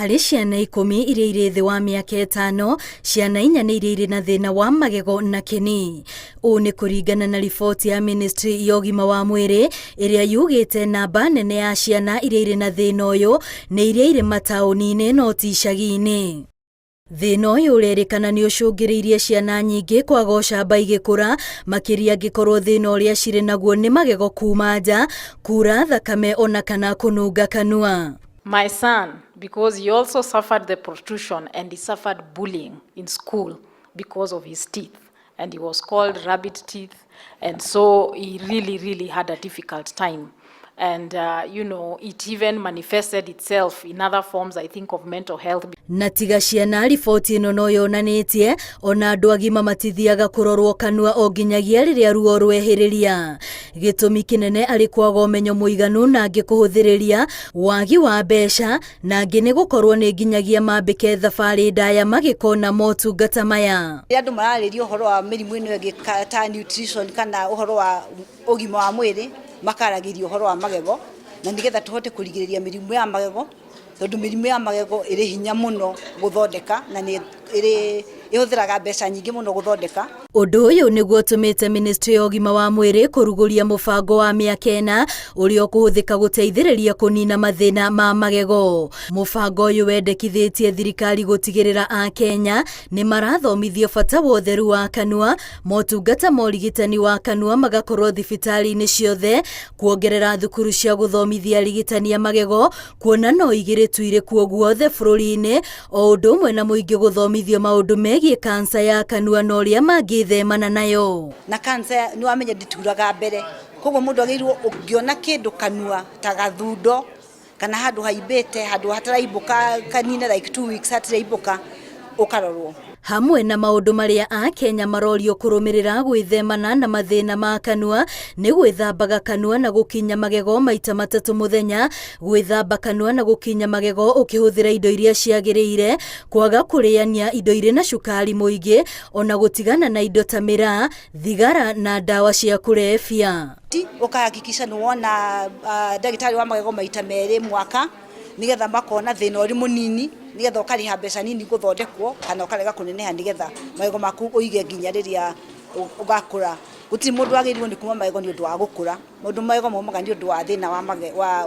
Harĩ ciana 10 iria irĩ thĩ wa mĩaka 5, ciana 4 nĩ iria irĩ na thĩna wa magego na kĩni. Ũũ nĩ kũringana na riboti ya ministry ya ũgima wa mwĩrĩ ĩrĩa yugĩte namba nene ya ciana iria irĩ na thĩna ũyũ nĩ iria irĩ mataũni-inĩ no ti icagi-inĩ. Thĩna ũyũ ũrerĩkana nĩ ũcũngĩrĩirie ciana nyingĩ kwaga ũcamba igĩkũra, makĩria angĩkorwo thĩna ũrĩa cirĩ naguo nĩ magego kuma nja, kura thakame ona kana kũnunga kanua. My son, because he also suffered the protrusion and he suffered bullying in school because of his teeth, and he was called rabbit teeth, and so he really, really had a difficult time. And it even manifested itself in other forms, I think, of mental health. Na tiga ciana, riboti ĩno no yonanĩtie ona andũ agima matithiaga kũrorwo kanua o nginyagia rĩrĩa ruo rwehĩrĩria. Gĩtũmi kĩnene arĩ kwaga ũmenyo mũiganu na angĩ kũhũthĩrĩria wagi wa mbeca na angĩ nĩ gũkorwo nĩ nginyagia mambĩke thabarĩ ndaya magĩkona motungata maya. Andũ mararĩria ũhoro wa mĩrimũ ĩno ĩngĩ ta nutrition kana ũhoro wa ũgima wa mwĩrĩ, makaragĩria ũhoro wa magego na nĩgetha tũhote kũrigĩrĩria mĩrimũ ya magego, tondũ mĩrimũ ya magego ĩrĩ hinya mũno gũthondeka na nĩ ĩrĩ ĩhũthĩraga mbeca nyingĩ mũno gũthondeka. Ũndũ ũyũ nĩguo ũtũmĩte ministry ya ũgima wa mwĩrĩ kũrugũria mũbango wa mĩaka 4 ũrĩa ũkũhũthĩka gũteithĩrĩria kũnina mathĩna ma magego. Mũbango ũyũ wendekithĩtie thirikari gũtigĩrĩra Akenya nĩ marathomithio bata wa ũtheru wa kanua, motungata ma ũrigitani wa kanua magakorwo thibitarĩ-inĩ ciothe, kuongerera thukuru cia gũthomithia arigitani a magego, kuona no 2 tu irĩ kuo guothe bũrũri-inĩ, o ũndũ ũmwe na mũingĩ gũthomithio maũndũ megiĩ kansa ya kanua na ũrĩa mangĩthemana nayo. Na kansa nĩ wamenya ndĩturaga mbere, koguo mũndũ agĩrĩirwo ũngĩona kĩndũ kanua ta gathundo kana handũ haimbĩte, handũ hataraimbũka kanine like 2 weeks hatiraimbũka, ũkarorwo. Hamwe na maũndũ marĩa Akenya marorio kũrũmĩrĩra gwĩthemana na mathĩna ma kanua nĩ gwĩthambaga kanua na gũkinya magego maita 3 mũthenya, gwĩthamba kanua na gũkinya magego ũkĩhũthĩra indo iria ciagĩrĩire, kwaga kũrĩania indo irĩ na cukari mũingĩ, ona gũtigana na indo ta mĩraa, thigara na ndawa cia kũrebia. Ũkahakikisha nĩ wona ndagĩtarĩ wa magego maita 2 mwaka nĩgetha makona thĩna ũrĩ mũnini, nĩgetha ũkarĩha mbeca nini gũthondekwo kana ũkarega kũneneha nĩgetha magego maku ũige nginya rĩrĩa ũgakũra. Gũtirĩ mũndũ wagĩrĩirwo nĩ kuma magego nĩ ũndũ wa gũkũra, mũndũ magego maumaga nĩ ũndũ wa thĩna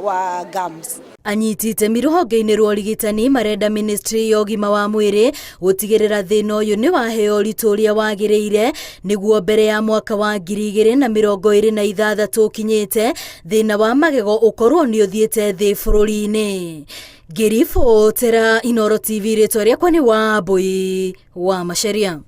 wa gums. Anyiti itemi rũhonge-inĩ rwa ũrigitani marenda ministry ya ũgima wa mwĩrĩ gũtigĩrĩra thĩna ũyũ nĩ waheo ũritũ ũrĩa wagĩrĩire nĩguo mbere ya mwaka wa 2026 ũkinyĩte thĩna wa magego ũkorwo nĩ ũthiĩte thĩ bũrũri-inĩ. Ngĩribotera Inooro TV, rĩtwa rĩakwa nĩ Wambui wa Macharia.